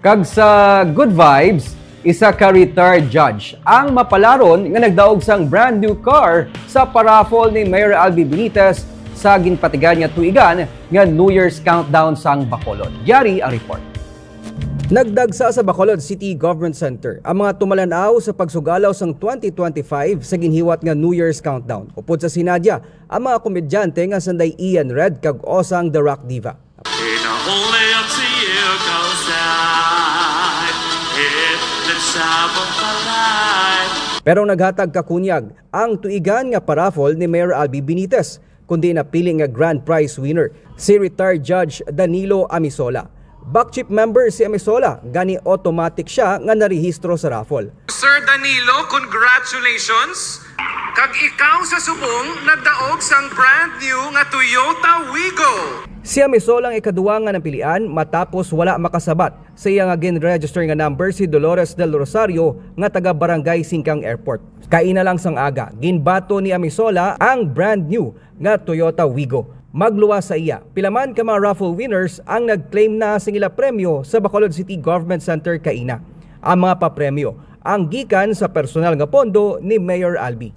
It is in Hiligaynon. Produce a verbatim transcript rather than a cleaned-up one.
Kag sa Good Vibes, isa ka retired judge ang mapalaron nga nagdaog sang brand new car sa paraffle ni Mayor Albee Benitez sa ginpatigan nga tuigan nga New Year's countdown sang Bacolod. Yari ang report. Nagdagsa sa Bacolod City Government Center ang mga tumalan-aw sa pagsugalaw sang twenty twenty-five sa ginhiwat nga New Year's countdown. Upod sa Sinadia, ang mga komedyante nga sanday Ian Red kag Osang The Rock Diva. It's only up to you, 'cause I hit the top of my life. Pero naghatag kakunyag ang tuigan nga paraffle ni Mayor Albee Benitez, kundi napili nga grand prize winner si retired Judge Danilo Amisola. Back chief member si Amisola, gani automatic siya nga narehistro sa raffle. Sir Danilo, congratulations! Kag ikaw sa subong nagdaog sang brand new nga Toyota Wigo. Si Amisola ang ikaduwa nga napilian matapos wala makasabat sa iya nga gin-register nga number si Dolores Del Rosario nga taga Barangay Singkang Airport. Kaina lang sang aga, ginbato ni Amisola ang brand new nga Toyota Wigo. Magluwas sa iya, pila man ka mga raffle winners ang nag-claim na sing ila premyo sa Bacolod City Government Center kaina. Ang mga papremyo ang gikan sa personal nga pondo ni Mayor Albee.